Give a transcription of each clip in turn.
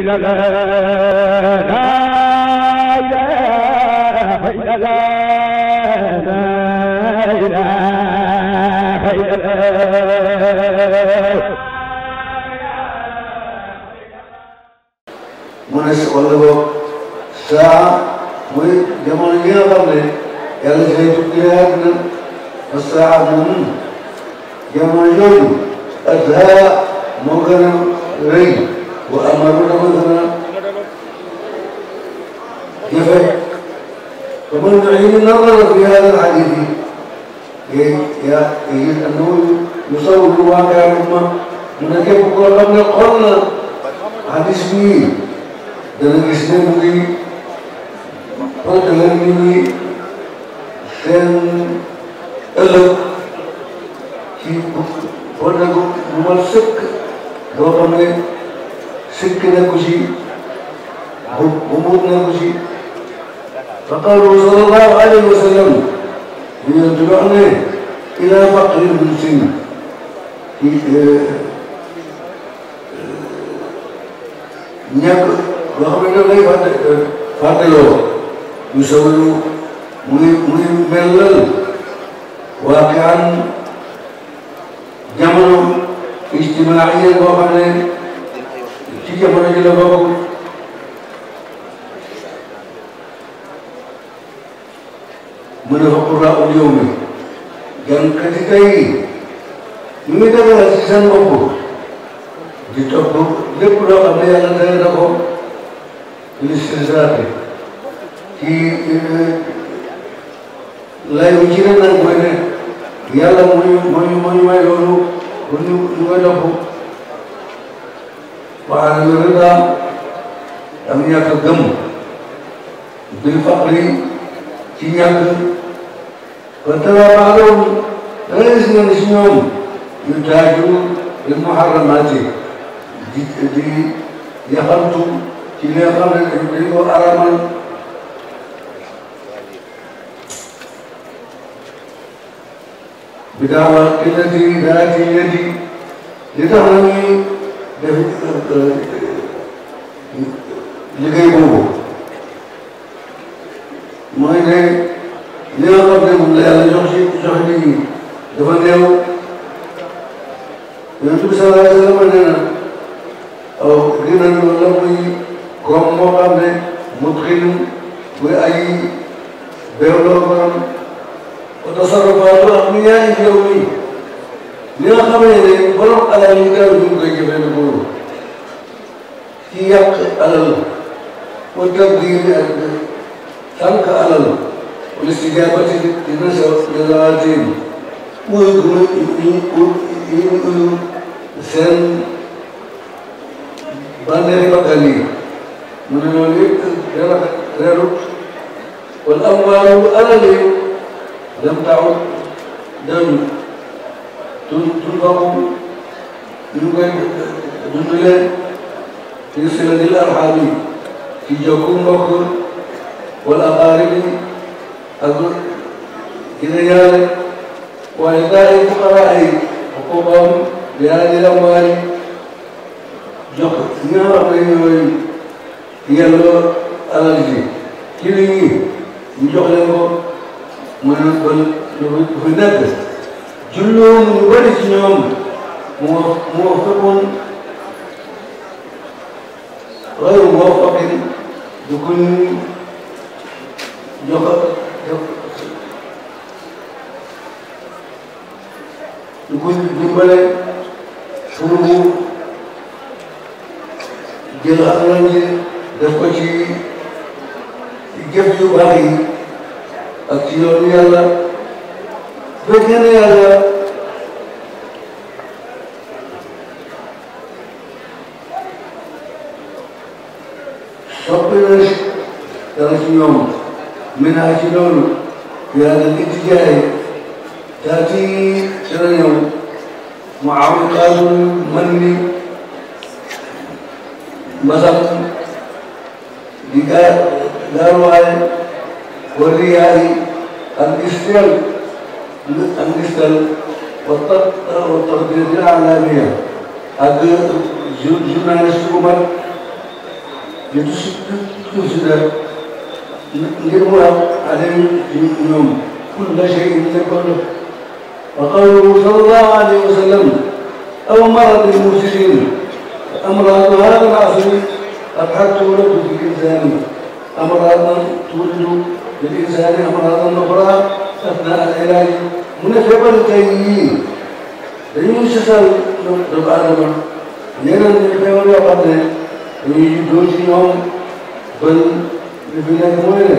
لا لا لا إله إلا لا إله إلا الله منس والله ساعة وجمالية قبل يلا زيت بلادنا الساعة من جمالية أدها مغنى ري وأمرنا مثلا كيف فمن حين نظر في هذا الحديث يجد أنه يصور واقع الأمة من كيف قبل قلنا حديث مين dan Islam ini pada ini sen elok pada rumah sek dua kami sekena kusi umurnya kusi فقالوا صلى الله عليه وسلم يدعونا إلى فقر المسلم loo xam ne lay fàttaloo ñu sawalu muy mellal waaqaan jamono ijtimaa'iya boo xam ne ci jamono ji la bokk mu ne fa qurraa'ul yawmi jàngkat yi tey ñu ngi dëgëral ci seen bopp di topp lépp loo xam ne yàlla tere na ko listisraati ci lay wu ci ne nag mooy ne yàlla moo ñu may loolu pour ñu koy topp waaye loolu daa am ñàkk gëm bil faqri ci ñàkk kon tara baadoom da ngay gis nga si ñoom ñu taaju bil muharramaati di yaxantu ci li nga xam ne dañ ko aramal bi daawa illati daati yadi li tax na ñuy def liggéey boobu mooy ne li nga xam ne moom la yàlla jox nit ñi dafa néew Yonent bi sallallahu alayhi wa sallam nee na aw dina la muy comme moo xam ne mutxin muy ay beewloo borom wa tasarrufaatu agniyaa al-yawmi li nga xamee ne borom alal yi gaaw ñu koy jëfandikoo ci yàq alal wa tabdiil ak sànq alal wala istijaabati li nazawaatin muy seen bànneexi bakkan yi mu ne loolu yëpp dara reerut wala amwaalu alal yi lam taxut dañu tunfaqu ñu koy dundalee fi silatil arxaam yi ci jokku mbokk wala aqaarib yi ak jegeñaale waaye daay fuqaraa yi xuquuqahum bi haadihil amwaal jox ñi nga xam ne ñooy yelloo alal ji ci nit ñi ñu jox leen ko mën a ba lu fi nekk julloom ñu bëri ci ñoom moo fekkoon xayru moo faqin du ko ñu jox du ko dimbale pour mu jël alal ji def ko ci jëf yu baax yi ak ci yoonu yàlla fekkee ne yàlla soppi na dara ci ñoom minaa ci loolu yàlla li ci jaay taati dana ñëw mu awiqaatul man ni mbasam di gaaruwaay والرياء الإستل والتقدير الإعلامية ak journaliste bu mag يفسد نجمع عليهم يوم كل شيء يكون. وقوله صلى الله عليه وسلم أو مرض المفسدين أمراض هذا العصر أبحثت تولد في الإنسان أمراضا تولد في الإنسان أمراضا أخرى أثناء العلاج مناسبة للتيمين dañuy sësal doomu aadama yeneen ñi feebar yoo xam ne dañuy juddoo ci ñoom ban li fi nekk mooy ne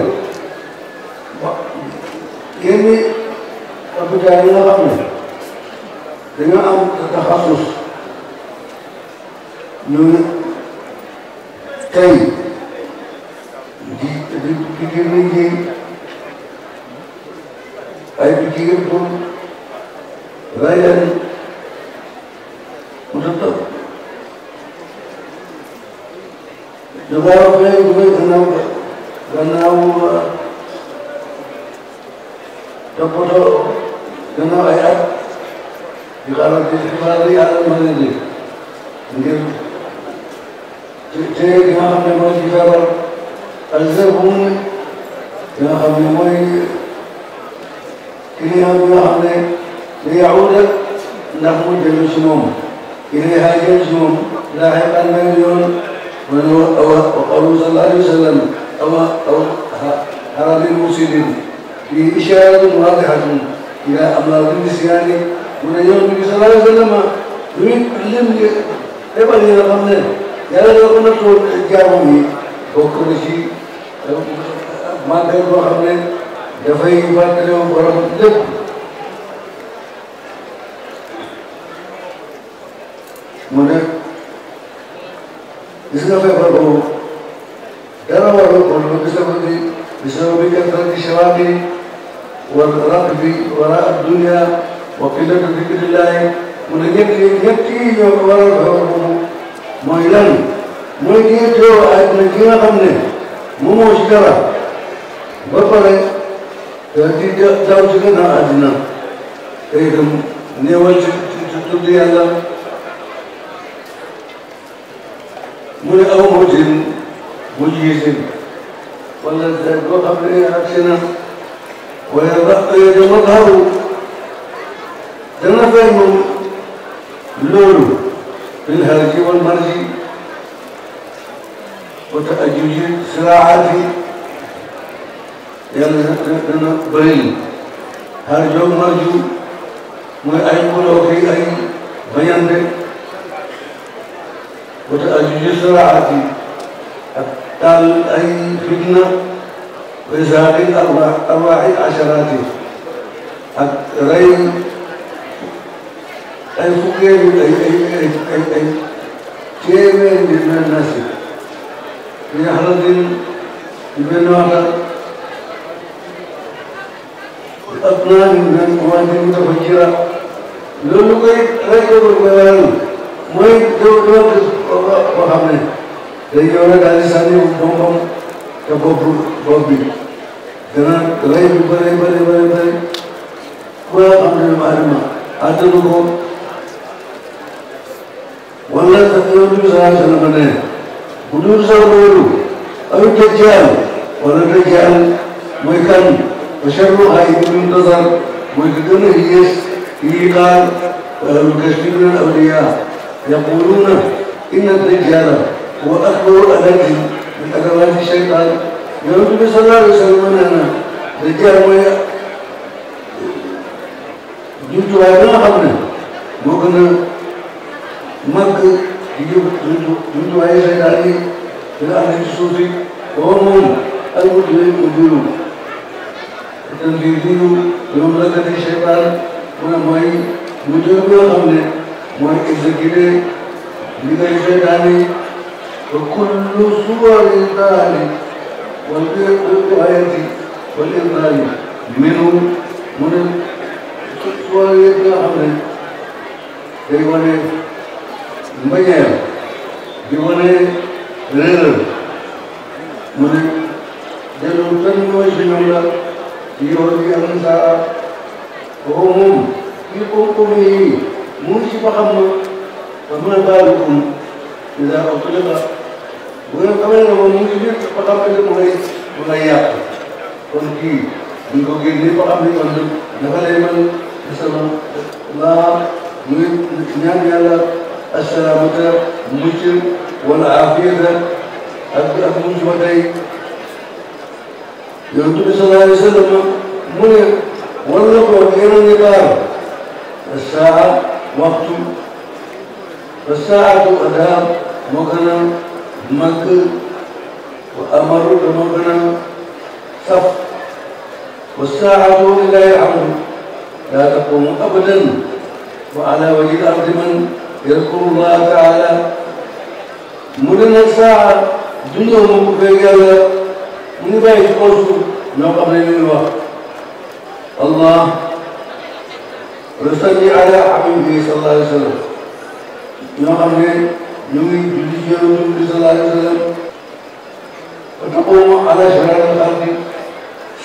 yenn hôpital yi nga xam ne dañoo am taxasus ñu tey di pikir nit ñi ay pikir pour rey leen untuk juga kenal terfoto kenal ayat di kalau di kembali alam mana ini mungkin saya dengan kami mau juga alzabun dengan kami mau ini kami ليعود نحو جلسهم إليها جلسهم لاحقا مليون وقالوا صلى الله عليه وسلم أو حرم المفسدين فيه إشارة واضحة إلى أمراض النسيان من يوم النبي صلى الله عليه وسلم يريد علم يبقى لنا قمنا يا رجل قلنا تقول جاومي وكل شيء ما كانوا قمنا دفعي فاتلهم ورحمة الله Muna इसका पेपर हो डरा वालों को بسبب كثرة الشواغل والرغب وراء الدنيا وقلة ذكر الله ونجتي وراء مويلان مويلتو نجينا قمنا مو مشكلة بقرة تأتي جاوزنا أدنى إذا نيوال تدري الله من أو موجين مجيزين ولا تقول قبل عكسنا ويتمظهر تنفهم اللول في الهرج والمرج وتأجج صراعات بين هرج ومرج ما أيقولوا في أي بيان وتأجج صراعات قال أي فتنة وإزهاق أرواح عشرات رأي أي فقير أي كيمين من الناس في حرد من واحد أطنان من مواد متفجرة لو لقيت رأيك بالبيان ما يدور وحمله Legiona dari sana bom ke Bobby. Dengan lain beri. Gua ambil mana? Ada lugu. Wallah terlalu besar sebenarnya. Budur sahaja. Ayu kecil. Wallah kecil. Mereka masyarakat hari ini mentazar. Mereka ni hilang. Mukasibun awliya. يقولون إن الرجال هو أكبر أداة من أدوات الشيطان. يقول النبي صلى الله عليه وسلم أنا رجال ما جدوا هذا قبله ممكن مك جدوا هاي شيطاني إلى أهل الصوفي وهم المديرون التنفيذيون بمملكة الشيطان ونمي مديرون قبله ما إزكيله لغير الشيطاني وكل صور الإنسان والآية والإنسان منه من صور الإنسان ديوانه مبين ديوانه رير من دلوتن وشنولا يهودي أنسا وهم يقومي موسى محمد فما بالكم إذا أطلق bu ngeen xamee ne moom mu ngi biir ba xam ne mu ngay yàq kon kii ñu ko génnee ba xam ne kon dafa lay mën sama mu ngi ñaan yàlla asalaamata mucc wala afiyata ak mucc ba tey yonent bi sallallahu alayhi wa sallam mu ne wala ko yeneen ñi baar saa waxtu saatu adaam moo gën a màgg wa amaru moo gën a saf wa saatu lillahi alhamdu laa taqumu abadan wa ala wajhi al-ardi man yadkuru llaha taala mu ne nag saa du ñëw moom bu fekk yàlla mu ngi bàyyi ci kaw suuf ñoo xam ne ñu ngi wax allah wa salli ala habibihi sallallahu alayhi wa sallam ñoo xam ne ñu ngi julli ci Yonent bi sallallahu alayhi wa sallam wa taqumu ala sharaa'il xalqi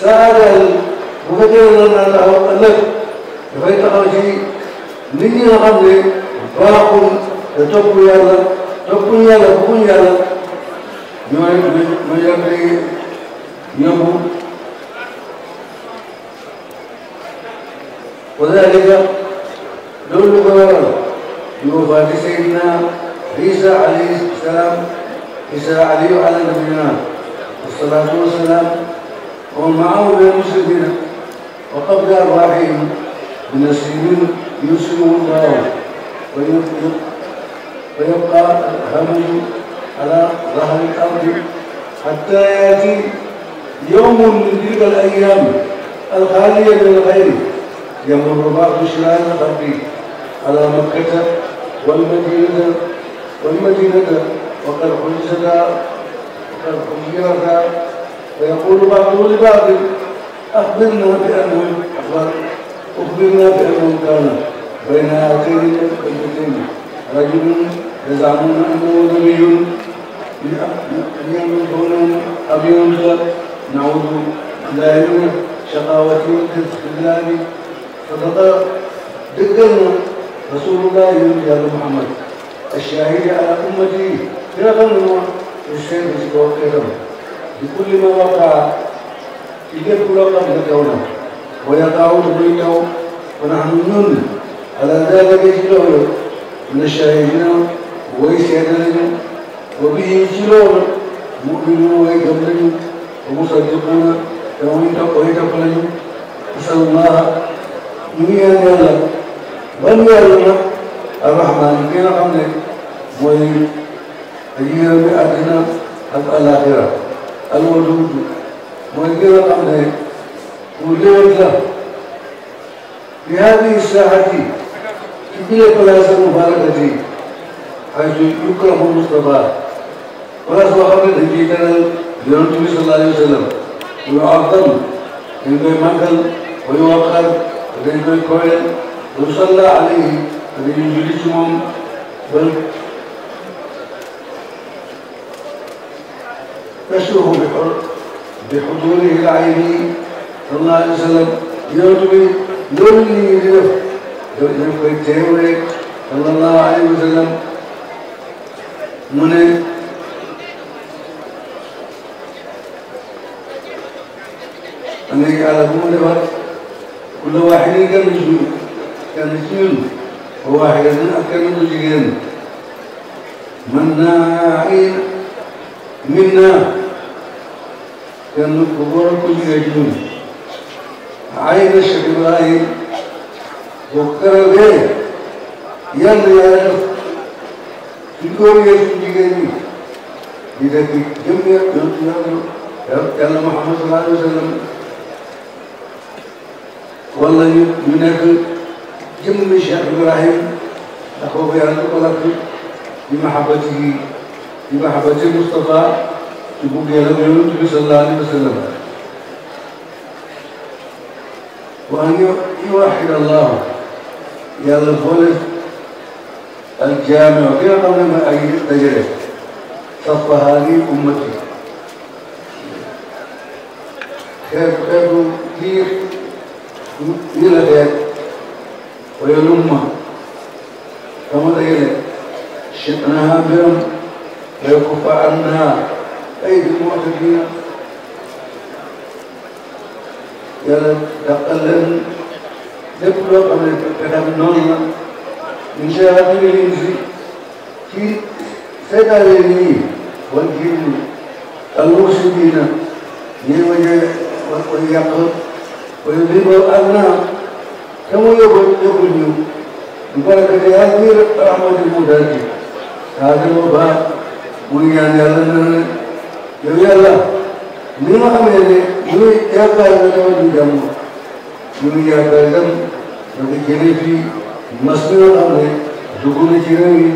saa daal bu fekkee ne naan taxaw ëllëg dafay taxaw ci nit ñi nga xam ne baaxul te topp yàlla bëgguñ yàlla ñooy yàlla yóbbu wa zaalika loolu lu ko waral بوفاة سيدنا عيسى عليه السلام عيسى عليه وعلى نبينا والصلاة والسلام ومن معه من المسلمين وقبل أرواحهم من السنين يرسله الله ويبقى الهمج على ظهر الأرض حتى يأتي يوم من تلك الأيام الخالية من الخير يمر بعض شرار الخلق على مكة والمدينة وقد حجرتا ويقول بعضهم لبعض أخبرنا بأنه كان بين هاتين البيتين رجل يزعمون أنه نبي يملكونهم أبيض نعوذ بالله من شقاوة الخذلان فقد ذكرنا رسول الله يا محمد الشاهد على أمتي في غنم الشيء بسبوكهم بكل ما وقع إذا كل قبل كونه ويقعون بينه ونحن نن على ذلك يجلون من الشاهدين ويسيدنا وبه يجلون مؤمنون ويقبلون ومصدقون ويتقبلون نسأل الله نيان يلا من يلا الرحمن كنا قمنا ويجينا بأدنى الآخرة الودود ويجينا قمنا وليوجه في هذه الساعة في كل بلاصة مباركة حيث يكرم المصطفى ولازم خبر جيدنا للنبي صلى الله عليه وسلم ويعظم عند المنزل ويوقر عند الكويل ويصلى عليه ويجلسهم بل تشرف بحضوره العيني صلى الله عليه وسلم يوتبي لولي يدف يوتبي تيوري صلى الله عليه وسلم من أن يعلمون لبعض كل واحد كان مسلم وواحد كان مسلم منا كان كبار كل يجنون عين الشيخ إبراهيم وكر به يلا في كوريا سجيني إذا في جميع يلا محمد صلى الله عليه وسلم والله ينك جميع الشيخ إبراهيم أخوه يعلم الله بمحبة المصطفى يقول يا النبي صلى الله عليه وسلم وأن يوحد الله يا الفولد الجامع كيف قبل ما أجد تجري صف هذه أمتي خير كثير إلى خير ويلم كما تجري شأنها بهم ويكف عنا أيدي المعتدين yàlla dàqal leen lépp loo xam ne pexe bi noonu la incha allah ñu ngi leen ci seetaale nii wala jiw al-mufsidiina ñi way yàq way li ba ak naa te mu yóbbu ñu barakati haadihi rahmatil muhdaati haadima ba mu ñaan yàlla na yow yàlla li nga xamee ne ñu yaakaar nga dama di jàmm ñu yaakaar itam da nga jëlee fii mas bi nga xam ne dugg na ci réew yi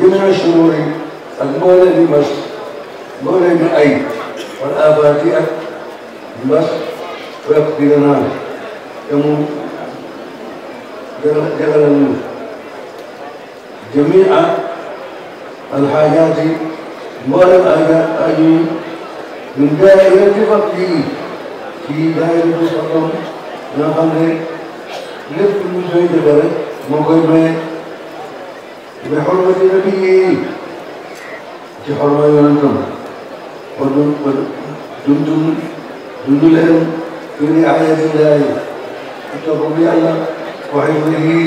jëmee suur yi ak mbooleem yi mas mbooleem yi ay wala abaati ak mbas wala di naan te mu jagalal ñu jamii alxaajaati mboolem aju ñun daayira ci fàttali ci daayira bu Fakkom nga xam ne lépp lu ñu koy defee rek moo koy maye bi xormati nabi ci xorma yonentam kon dund leen fi riayatillahi ci topp yàlla wa xifdihi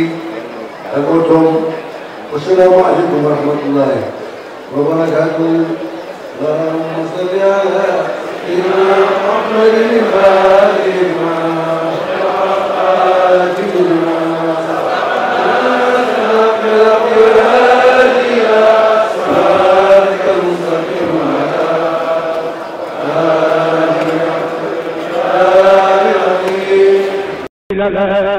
ak otoom wasalaamu aleykum wa rahmatullahi وبركاته اللهم صل على سيدنا محمد الفاتح لما خاتمنا صراطك المستقيم لا